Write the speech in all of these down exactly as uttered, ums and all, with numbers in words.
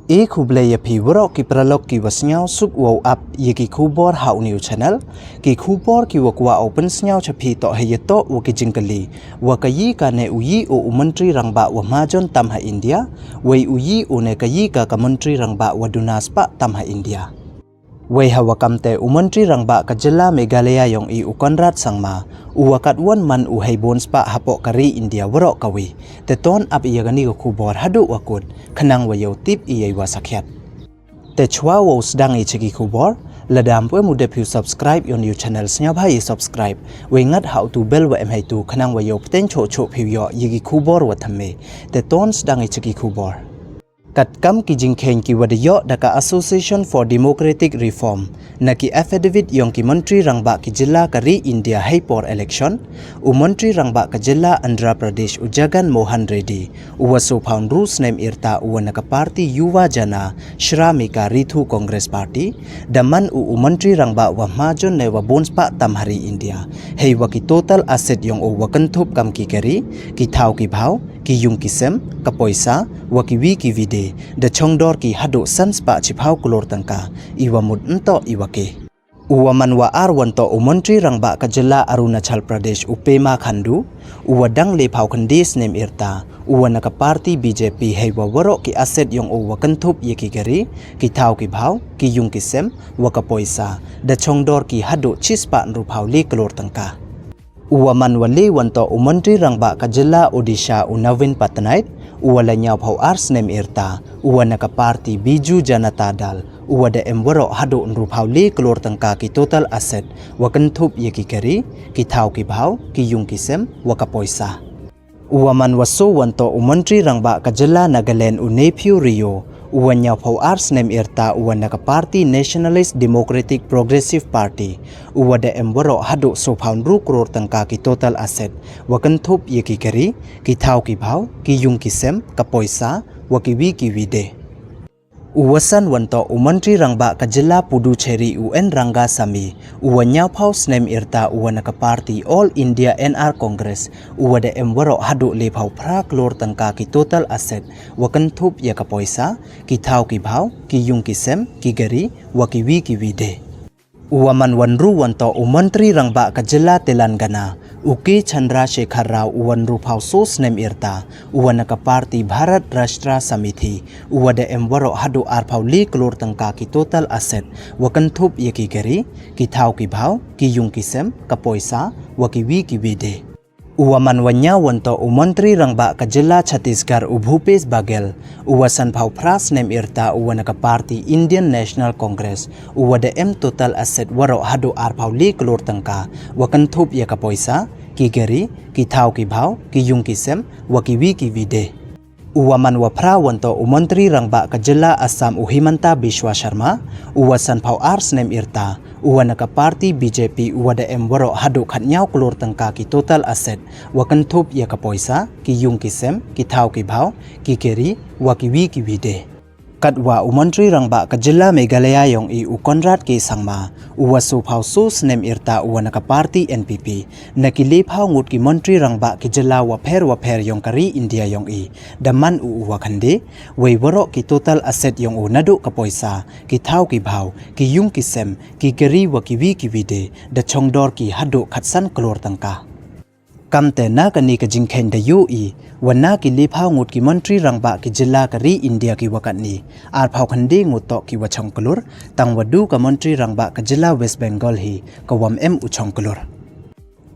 E khublei ya phi waroh ki paralok ki wa sniawsuk wow ap ya ki khubor ha u new channel. Ki khubor ki wa kwah u pynsniaw cha phi toh hei yatoh wa ki jingkylli wa ka yi ka ne u yi u u Montri Rangbah wa mahajon tam ha India, wei u yi u ne ka yi ka ka Montri Rangbah wa duna spah tam ha India. Wei ha wa kam te u Montri Rangbah ka jylla Meghalaya yong i u Conrad Sangma, u wa katwon man u hei bun spah hapoh ka ri India waroh kawi. Te ton ap ya kani ka khubor haduh wa kut, khnang wa yow tip i ya i wa sakhiat. Te chwa wow sdang i cha ki khubor, lada ym pu em u dep phi u subscribe ya u new channel, sniawbha i subscribe, wei ngat ha u tu bell wa em hei tu, khnang wa yow pteng choh choh phi u yoh ya ki khubor wa thymme. Te ton sdang i cha ki khubor. Katkam ki jingkheiñ ki wa da yoh da ka Association for Democratic Reform, na ki affidavit yong ki Montri Rangbah ki jylla ka ri India hei por election, u Montri Rangbah ka jylla Andhra Pradesh u Jagan Mohan Reddy, u wa soophaw ynru snem yrta, u wa na ka party Yuva Jana Shramika Rithu Congress Party, da man u u Montri Rangbah wa mahajon ne wa bun spah tam ha ri India, hei wa ki total asset yong u wa kynthup kam ki kari, ki thaw ki bhaw, ki yung ki sem, ka poisa, wa ki wi ki wi de, da chong dor ki haduh san spah chiphaw klur tyngka, i wa mut ntoh i wa ke. U wa man wa ar wan toh u Montri Rangbah ka jylla Arunachal Pradesh u Pema Khandu, u wa dang le phaw khyndai snem yrta, u wa na ka party B J P, hei wa waroh ki asset yong u wa kynthup ya ki kari, ki thaw ki bhaw, ki yung ki sem, wa ka poisa, da chong dor ki haduh chispah ynru phaw le klur tyngka. U wa man wa le wan toh u Montri Rangbah ka jylla Odisha u Naveen Patnaik, u wa la ynñiaw phaw ar snem yrta, u wa na ka party Biju Janata Dal, u wa da em waroh haduh ynru phaw le klur tyngka ki total asset, wa kynthup ya ki kari, ki thaw ki bhaw, ki yung ki sem, wa ka poisa. U wa man wa soo wan toh u Montri Rangbah ka jylla Nagaland u Neiphiu Rio, u wa ynñiaw phaw ar snem yrta, u wa na ka party Nationalist Democratic Progressive Party, u wa da em waroh haduh soophaw ynru klur tyngka ki total asset, wa kynthup ya ki kari, ki thaw ki bhaw, ki yung ki sem, ka poisa, wa ki wi ki wi de. U wa san wan toh u Montri Rangbah ka jylla Puducherry u N Rangasamy, u wa ynñiaw phaw snem yrta, u wa na ka party All India N R Congress, u wa da em waroh haduh le phaw phra klur tyngka ki total asset, wa kynthup ya ka poisa, ki thaw ki bhaw, ki yung ki sem, ki kari, wa ki wi ki wi de. U wa man wa ynru wan toh u Montri Rangbah ka jylla Telangana, u K Chandrasekhar Rao, u wa ynru phaw soo snem yrta, u wa na ka party Bharat Rashtra Samithi, u wa da em waroh haduh ar phaw le klur tyngka ki total asset, wa kynthup ya ki kari, ki thaw ki bhaw, ki yung ki sem, ka poisa, wa ki wi ki wi de. U wa man wa ynñiaw wan toh u Montri Rangbah ka jylla Chhattisgarh u Bhupesh Baghel, u wa san phaw phra snem yrta, u wa na ka party Indian National Congress, u wa da em total asset waroh haduh ar phaw le klur tyngka, wa kynthup ya ka poisa, ki kari, ki thaw ki bhaw, ki yung ki sem, wa ki wi ki wi de. U wa man wa phra wan toh u Montri Rangbah ka jylla Assam u Himanta Biswa Sharma, u wa san phaw ar snem yrta, u wa na ka party B J P, u wa da em waroh haduh khatynñiaw klur tyngka ki total asset, wa kynthup ya ka poisa, ki yung ki sem, ki thaw ki bhaw, ki kari, wa ki wi ki wi de. Katwa u Montri Rangbah ka jylla Meghalaya yong i u Conrad K Sangma, u wa soophaw soo snem yrta, u wa na ka party N P P, na ki le phaw ngut ki Montri Rangbah ki jylla wapher wapher yong ka ri India yong i, da man u u wa khyndai, wei waroh ki total asset yong u naduh ka poisa, ki thaw ki bhaw, ki yung ki sem, ki kari, wa ki wi ki wi de, da chong dor ki haduh khatsan klur tyngka. Kamte na kani ka jingkheiñ da yoh i, wa na ki le phaw ngut ki Montri Rangbah ki jylla ka ri India ki wa katni, ar phaw khyndai ngut toh ki wa chong klur, tang wa du ka Montri Rangbah ka jylla West Bengal hi, ka wa ym em u chong klur.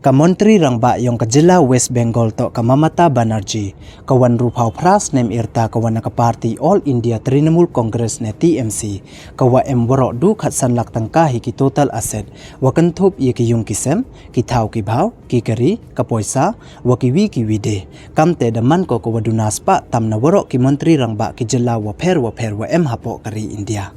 Ka Montri Rangbah yong ka jylla West Bengal toh ka Mamata Banerjee, ka wa ynru phaw phra snem yrta, ka wa na ka party All India Trinamool Congress ne T M C, ka wa em waroh du khatsan lak tyngka hi ki total asset, wa kynthup ya ki yung ki sem, ki thaw ki bhaw, ki kari, ka poisa, wa ki wi ki wi de. Kamte da man ko ka wa duna spah tam na waroh ki Montri Rangbah ki jylla wapher wapher wa em hapoh ka ri India.